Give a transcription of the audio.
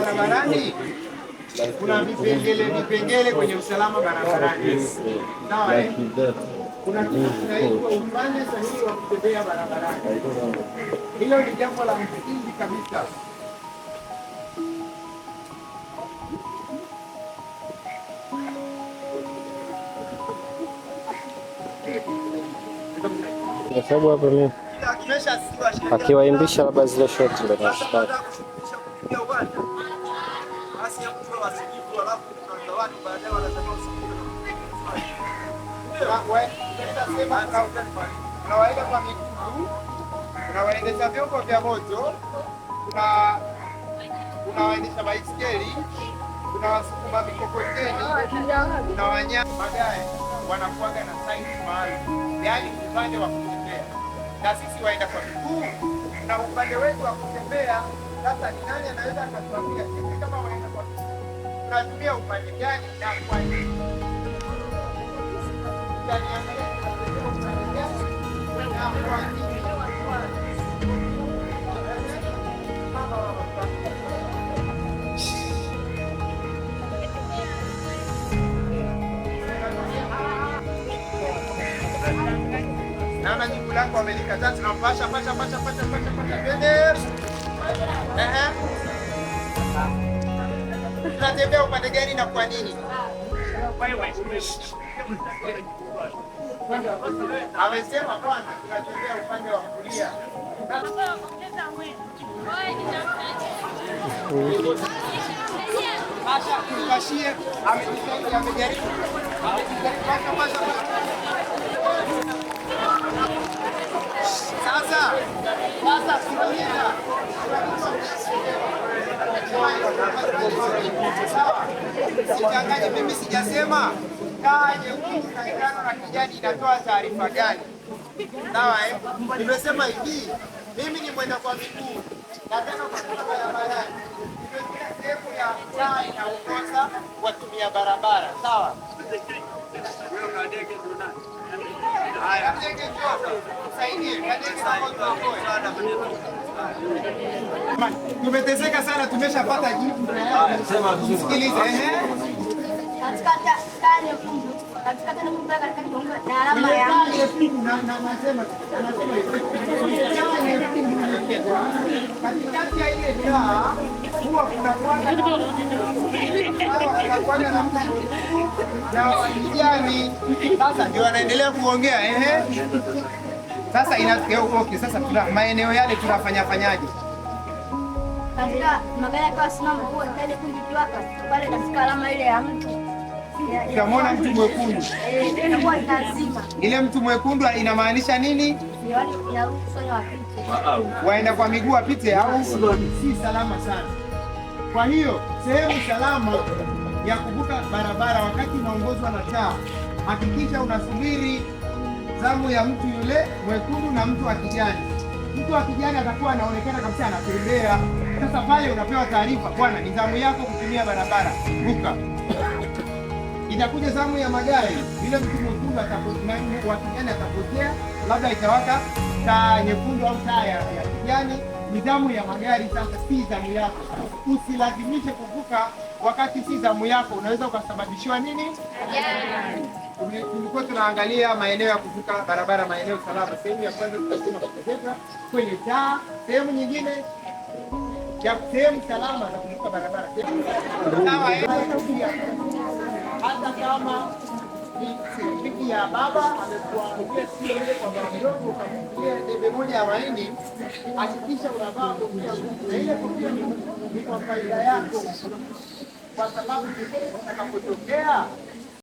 Barabarani kuna vipengele vipengele kwenye usalama barabarani. Sawa, eh? Kuna kitu kinaitwa upande sahihi wa kutembea barabarani. Hilo ni jambo la msingi kabisa. Kwa sababu hapa mimi akiwaimbisha labda zile shoti ndo nashika. Kuna waenda kwa miguu, kuna waendesha vyombo vya moto, kuna waendesha baiskeli, kuna wasukuma mikokoteni, kuna wanyama. Magari wanakuwaga na side maalum, yaani upande wa kutembea, na sisi waenda kwa miguu na upande wetu wa kutembea. Sasa ni nani anaweza akatuambia sisi kama waenda kwa miguu tunatumia upande gani na kwa nini? Utaniambia tunatembea upande gani na kwa nini? Naona jibu lako amelikataa, tunampasha pasha pasha pasha pasha pasha, twende. Ehe. Tunatembea upande gani na kwa nini? Amesema bwana, tunatembea upande wa kulia. Pasha, tupashie. Amejitahidi, amejaribu. Pasha, pasha, pasha. Sasa, sasa sikiliza. Sawa. Sichanganye, mimi sijasema taa nyekundu na njano na kijani inatoa taarifa gani? Sawa, eh? Nimesema hivi, mimi ni mwenda kwa miguu, nataka kuvuka barabarani. Nimefika sehemu ya taa inaongoza watumia barabara, sawa? Haya, Kadege njoo. Tusaidie, Kadege naomba tuokoe. Tumeteseka sana, tumeshapata jibu. Msikilize, ehe. Katika taa nyekundu, katika taa nyekundu pale katikati kuna alama ya Taa nyekundu na anasema hivi. Taa nyekundu katikati ya ile taa huwa kuna kuwaga na mtu na wa kijani. Sasa ndio wanaendelea kuongea, ehe. Sasa ina okay, sasa tuna maeneo yale tunafanya fanyaje? Katika magari yakiwa simama, huwa taa nyekundu ikiwaka pale katika alama ile ya mtu Utamwona mtu mwekundu. Eh, inakuwa inazima. Ile mtu mwekundu inamaanisha nini? Ni wale inaruhusu wenye wapite. Waenda kwa miguu wapite au si salama sana. Kwa hiyo sehemu salama ya kuvuka barabara wakati unaongozwa na taa, hakikisha unasubiri zamu ya mtu yule mwekundu na mtu wa kijani. Mtu wa kijani atakuwa anaonekana kabisa anatembea. Sasa pale unapewa taarifa, bwana, ni zamu yako kutumia barabara, vuka. Itakuja zamu ya magari, yule mtu mwekundu wa kijani atapotea, labda itawaka taa nyekundu au taa ya kijani. Ni zamu ya magari sasa, si zamu yako. Usilazimishe kuvuka wakati si zamu yako, unaweza ukasababishiwa nini? Tulikuwa tunaangalia maeneo ya kuvuka barabara, maeneo salama. Sehemu ya kwanza tutasema kutembea kwenye taa, sehemu nyingine ya sehemu salama za kuvuka barabara. Sawa, eh? Hata kama ni pikipiki ya baba amekuangukia sio ile kwa baba mdogo, ukamchukulia debe moja ya mahindi, hakikisha unavaa kofia ngumu, na ile kofia ni kwa faida yako, kwa sababu chochote kitakapotokea